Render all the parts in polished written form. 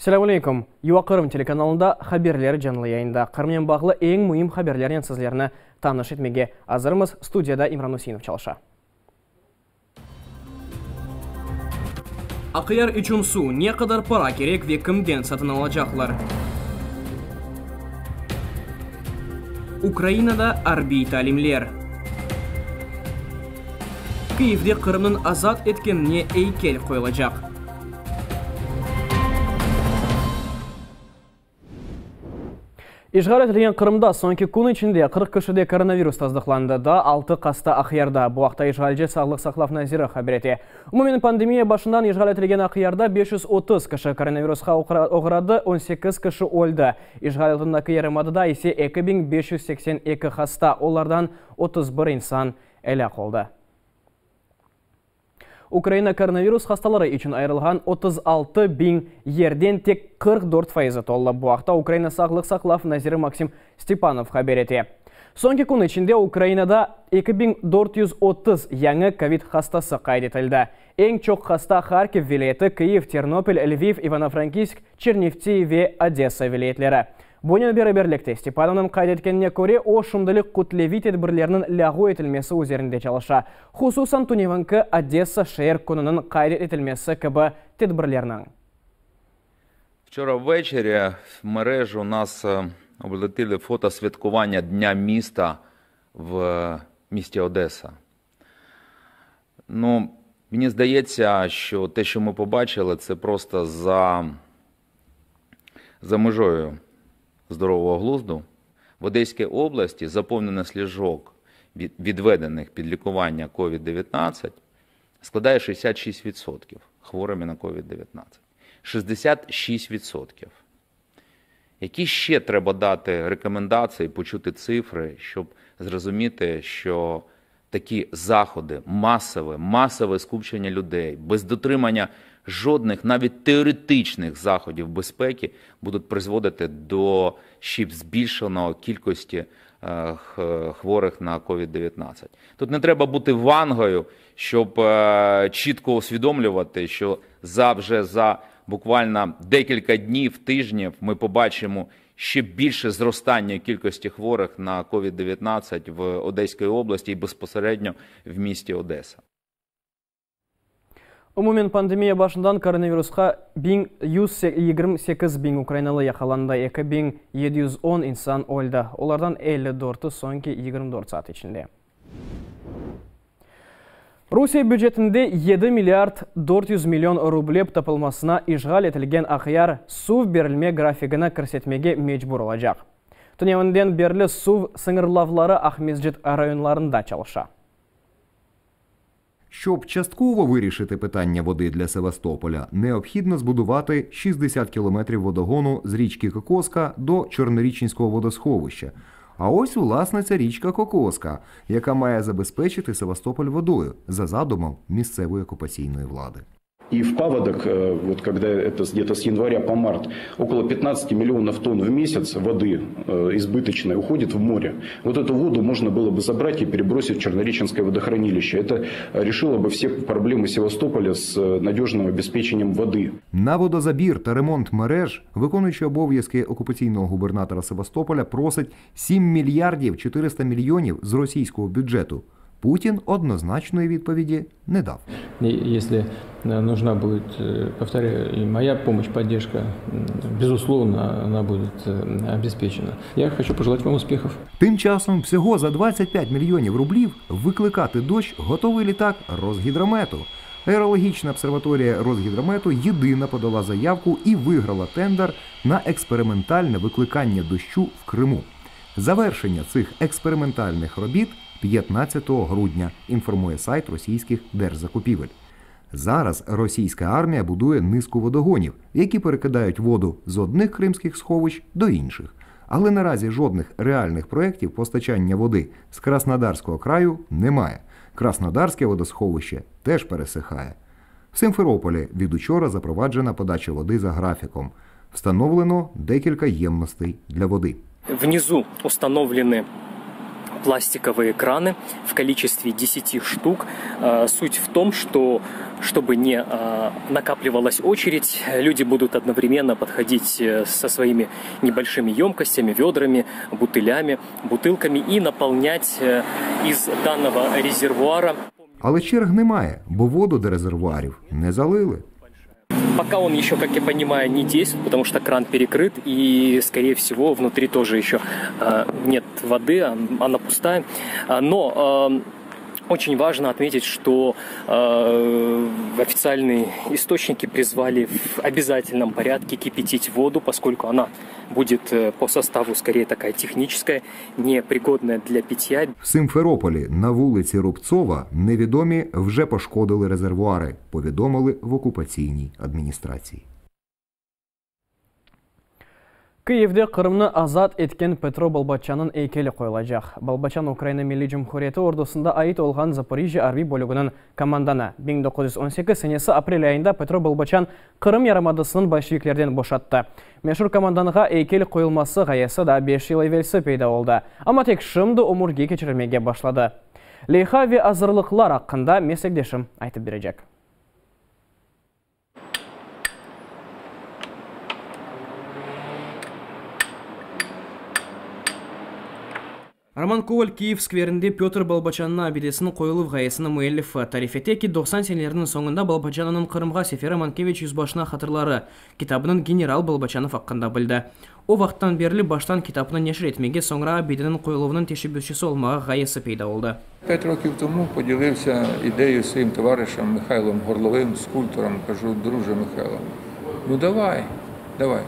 Selâmün aleyküm! UA Qırım telekanalında Haberler canlı yayında. Qırımnen bağlı eñ müim haberlernen sizlerni tanış etmege azırmız. Studiyada İmran Useinov çalışa. Aqyar içün suv, ne qadar para kerek ve kimden satın alacaqlar? Ukrainada arbiy talimler. Kyivde Qırımnıñ azat etkenine eykel qoyulacaq. İşğal etilgen Qırımda soñki kün içinde 40 kişide koronavirus tasdıqlandı, daa altı hasta Aqyarda. Bu aqta işğalci sağlıq saqlav naziri haber ete. Umumen pandemiya başından işğal etilgen Aqyarda 530 kişi koronavirusqa oğradı, 18 kişi öldi. İşğal altındaki yarımadada ise 2582 hasta, olardan 31 insan elâk oldı. Ukraina koronavirus hastaları içün ayırılğan 36 biñ yerden tek 44 fayızı toldı. Bu aqta Ukraina sağlıq saqlav naziri Maksim Stepanov haber ete. Soñki kün içinde Ukrainada 2430 yañı kovid hastası qayd etildi. Eñ çoq hasta Harkiv vilâyeti, Kyiv, Ternopil, Lviv, İvano-Frankivsk, Çernivtsi ve Odessa vilâyetleri. Bunen beraberlikte Stepanovnıñ qayd etkenine köre, o şimdilik kütleviy tedbirlerniñ lâğu etilmesi üzerinde çalışa. Hususan tünevinki Odessa şeer kününiñ qayd etilmesi kibi tedbirlerniñ. Вчора ввечері в мережу нас облетіли фото святкування Дня міста в місті Одеса. Ну, мені здається, що те, що ми побачили, це просто за, за межою здорового глузду. В Одеській області заповненість ліжок, відведених під лікування COVID-19, складає 66% хворими на COVID-19. 66%. Які ще треба дати рекомендації, почути цифри, щоб зрозуміти, що такі заходи, масове, масове скупчення людей, без дотримання жодних, навіть теоретичних заходів безпеки, будуть призводити до ще збільшеного кількості е, хворих на COVID-19. Тут не треба бути вангою, щоб е, чітко усвідомлювати, що за вже за буквально декілька днів, тижнів ми побачимо ще більше зростання кількості хворих на COVID-19 в Одеській області і безпосередньо в місті Одеса. Umumen pandemiya başından koronavirusqa 1128 biñ ukrainalı yaqalandı, 2710 insan öldi. Olardan 54-i soñki 24 saat içinde. Rusiye bücetinde 7 milliard 400 million ruble tapılmasına işğal etilgen Aqyar suv berilme grafigini kirsetmege mecbur olacaq. Tünevinden berli suv sıñırlavları Aqmescit rayonlarında çalışa. Щоб частково вирішити питання води для Севастополя, необхідно збудувати 60 кілометрів водогону з річки Кокоска до Чорноріченського водосховища. А ось, власне, ця річка Кокоска, яка має забезпечити Севастополь водою за задумом місцевої окупаційної влади. И в паводок, вот когда это где-то с января по март, около 15 миллионов тонн в месяц воды избыточной уходит в море. Вот эту воду можно было бы забрать и перебросить в Чернореченское водохранилище. Это решило бы все проблемы Севастополя с надежным обеспечением воды. На водозабір та ремонт мереж виконуючий обов'язки окупаційного губернатора Севастополя просить 7 мільярдів 400 мільйонів з російського бюджету. Путін однозначної відповіді не дав. И если нужна будет, повторяю, и моя помощь, поддержка, безусловно, она будет обеспечена. Я хочу пожелать вам успехов. Тим часом всього за 25 мільйонів рублів викликати дощ готовий літак Росгідромету. Аерологічна обсерваторія Росгідромету єдина подала заявку і виграла тендер на експериментальне викликання дощу в Криму. Завершення цих експериментальних робіт 15 грудня, інформує сайт російських держзакупівель. Зараз російська армія будує низку водогонів, які перекидають воду з одних кримських сховищ до інших. Але наразі жодних реальних проєктів постачання води з Краснодарського краю немає. Краснодарське водосховище теж пересихає. В Симферополі від учора запроваджена подача води за графіком. Встановлено декілька ємностей для води. Внизу установлены. Пластиковые краны в количестве 10 штук. Суть в том, что чтобы не накапливалась очередь, люди будут одновременно подходить со своими небольшими емкостями, ведрами, бутылями, бутылками и наполнять из данного резервуара. Але черг немає, бо воду до резервуарів не залили. Пока он еще, как я понимаю, не действует, потому что кран перекрыт и, скорее всего, внутри тоже еще нет воды, она пустая. Но очень важно отметить, что официальные источники призвали в обязательном порядке кипятить воду, поскольку она будет по составу скорее такая техническая, непригодная для питья. В Симферополі на вулиці Рубцова невідомі вже пошкодили резервуари, повідомили в окупаційній адміністрації. Kıyivde Qırımnı azat etken Petro Bolboçannıñ eykeli qoyulacaq. Bolboçan Ukraina Milliy Cumhuriyeti ordusında ait olğan Zaporijjâ arbiy bölüginiñ komandanı. 1918 senesi aprel ayında Petro Bolboçan Qırım yarımadasını bolşeviklerden boşattı. Meşur komandanğa eykel qoyulması ğayesi daa beş yıl evelsi peyda oldı. Amma tek şimdi ömürge keçirilmege başladı. Leyha ve azırlıqlar aqqında meslekdeşim aytıp berecek. Roman Koval Kiyev skverinde Pötr Bolboçannıñ abidesiniñ qoyuluv ğayesiniñ müellifi. Tarif ete ki, 90 senelerniñ soñunda Bolboçanınıñ Qırımğa seferi Mankeviç yüzbaşına hatırları kitabınıñ general Bolboçanov aqqında bildi. O vaqıttan berli baştan kitapnı neşir etmege, soñra abideniñ qoyuluvınıñ teşebbüsçisi olmağa ğayesi peyda oldı. П'ять років тому поділився ідеєю зі своїм товаришем Михайлом Горловим, скульптором. Кажу, друже Михайло, ну давай, давай.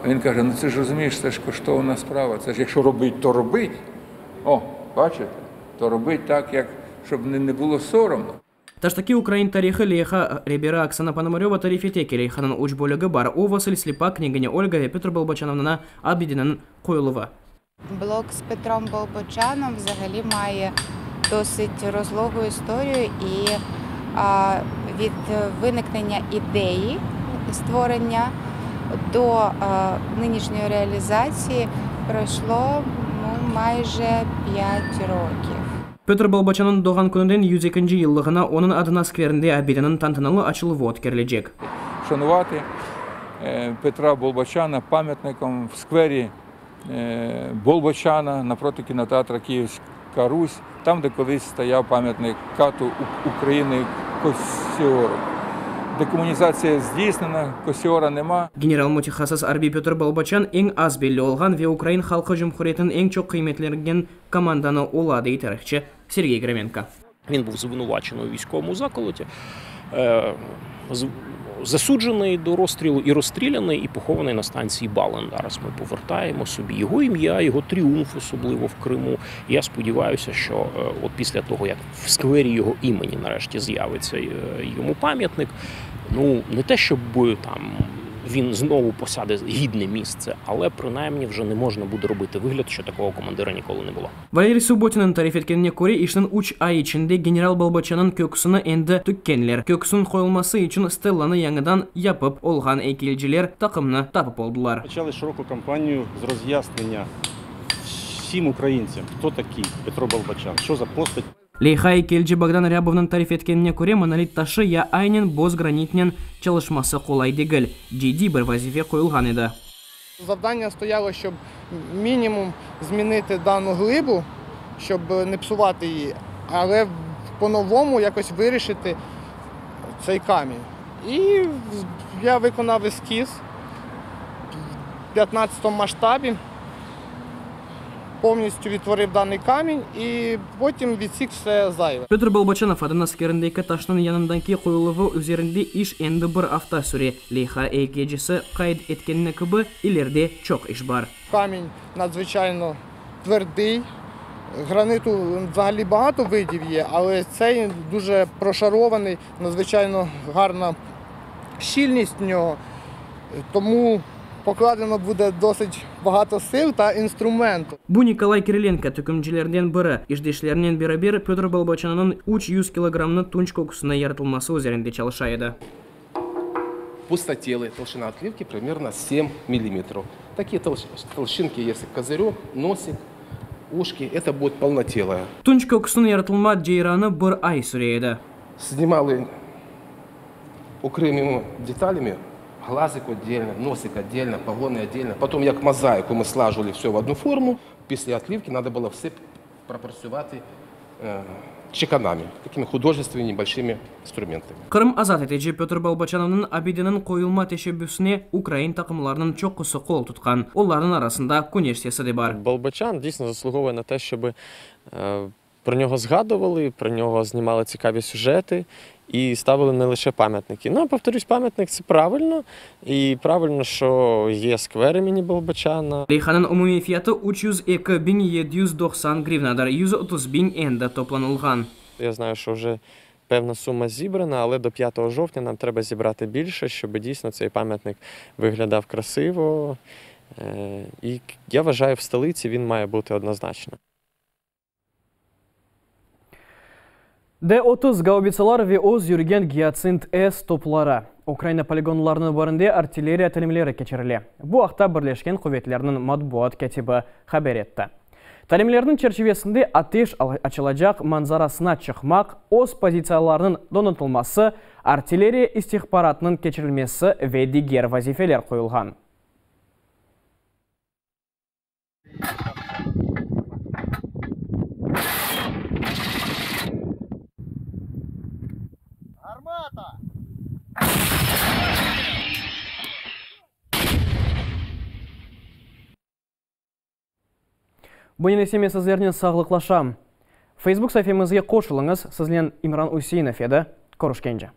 А він каже, ну це ж розумієш, це ж коштовна справа. Це ж якщо робить, то робить. О, бачите, то робить так, як щоб не було соромно. Taştaki ukrain tarihı leyha reberi Oksana Ponomaröva tarif ete ki, leyhanıñ üç bölügi bar, o, Vasıl Slipak, knâgini Olga ve Pötr Bolboçanovnıñ abideniñ qoyuluvı. Блок з Петром Болбочаном взагалі має досить розлогу історію і від виникнення ідеї створення до нинішньої реалізації пройшло ну, майже 5 років. Pötr Bolboçannıñ doğğan kününden 102-nci yıllığına onıñ adına skverinde abideniñ tantanalı açıluvı ötkerilecek. Вшанувати Петра Болбочана пам'ятником в сквері Болбочана напроти кінотеатру Київська Русь, там, де колись стояв пам'ятник кату України Косіору. Декомунізація здійснена, Косіора нема. General-mütehassıs arbiy Pötr Bolboçan eñ az belli olğan ve Ukrain Halqı Cumhuriyetiniñ eñ çoq qıymetlengen komandanı ola, dey tarihçı Sergey Gromenko. Він був звинувачений у військовому заколоті, засуджений до розстрілу і розстріляний, і похований на станції Балин. Зараз ми повертаємо собі його ім'я, його тріумф, особливо в Криму. Я сподіваюся, що от після того, як в сквері його імені нарешті з'явиться йому пам'ятник, ну, не те, щоб там він знову посяде гідне місце, але принаймні вже не можна буде робити вигляд, що такого командира ніколи не було. Valeriy Subbotinniñ tarif etkenine köre, işniñ üç ay içinde general Bolboçannıñ köküsini endi tükkenler. Köküsiniñ qoyulması içün stellanı yañıdan yapıp olğan eykelciler taqımnı tapıp oldılar. Почали широку кампанію з роз'яснення всім українцям, хто такий Петро Болбочан, що за постать. Leyha eykelci Bogdan Râbovnıñ tarif etkenine köre, monolit taşı ya aynen boz granitnen çalışması qolay degil, ciddiy bir vazife qoyulğan edi. Завдання стояло, щоб мінімум змінити дану глибу, щоб не псувати її, але по-новому якось вирішити цей камінь. І я виконав ескіз в 15 масштабі, повністю відтворив даний камінь і потім відсік все зайве. Pötr Bolboçanov adına skverindeki taşnıñ yanındaki qoyuluvı üzerinde iş endi bir afta süre. Leyha eykelcisi qayd etkenine kibi, ileride çoq iş bar. Камінь надзвичайно твердий. Граниту взагалі багато видів є, але цей дуже прошарований, надзвичайно гарна щільність в нього. Тому покладено буде досить багато сил та інструменту. Bu Nikolay Kirilenko tökümcilerden biri. İşdeşlerinen beraber Pötr Bolboçanınıñ 300 kilogrammlı tunç köküsiniñ yaratılması üzerinde çalışa edi. Пустотелый, толщина отливки примерно 7 миллиметров. Такие толщинки есть козырек, носик. Ушки, это будет полнотелое. Tunç köküsniñ yaratılma ceyranı bir ay süre edi. Снимали окремими деталями, глазик отдельно, носик отдельно, погоны отдельно. Потом як мозаику мы слаживали все в одну форму. Після отливки надо было все пропрацювати чеканами, такими художественными небольшими инструментами. Qırım azat etici Pötr Balbaçanovnıñ abideniñ qoyulma teşebbüsine ukrain taqımlarınıñ çoqusı qol tutqan. Olarnıñ arasında Küneş sesi de bar. Болбочан дійсно заслуговує на те, щоб про нього згадували, про нього знімали цікаві сюжети і ставили не лише пам'ятники. Ну, повторюсь, пам'ятник це правильно, і правильно, що є сквер імені Болбочана. Leyhanıñ umumiy fiyatı 302 790 grivnadır, 130 biñ endi toplanılğan. Я знаю, що вже певна сума зібрана, але до 5 жовтня нам треба зібрати більше, щоб дійсно цей пам'ятник виглядав красиво. І я вважаю, в столиці він має бути однозначно. D-30 gaubitsalar ve öz yürgen Giatsint-S topları. Ukraina poligonlarınıñ birinde artilleriya talimleri keçirile. Bu aqta Birleşken quvetlerniñ matbuat kâtibi haber etti. Talimlerniñ çerçivesinde ateş açılacaq manzarasına çıqmaq, öz pozitsiyalarınıñ donatılması, artilleriya istihbaratınıñ keçirilmesi ve diger vazifeler qoyulğan. Гармата! Bunen ise men sizlernen sağlıqlaşam. Facebook saifemizge qoşulıñız. Siznen İmran Üseinov edi. Körüşkence.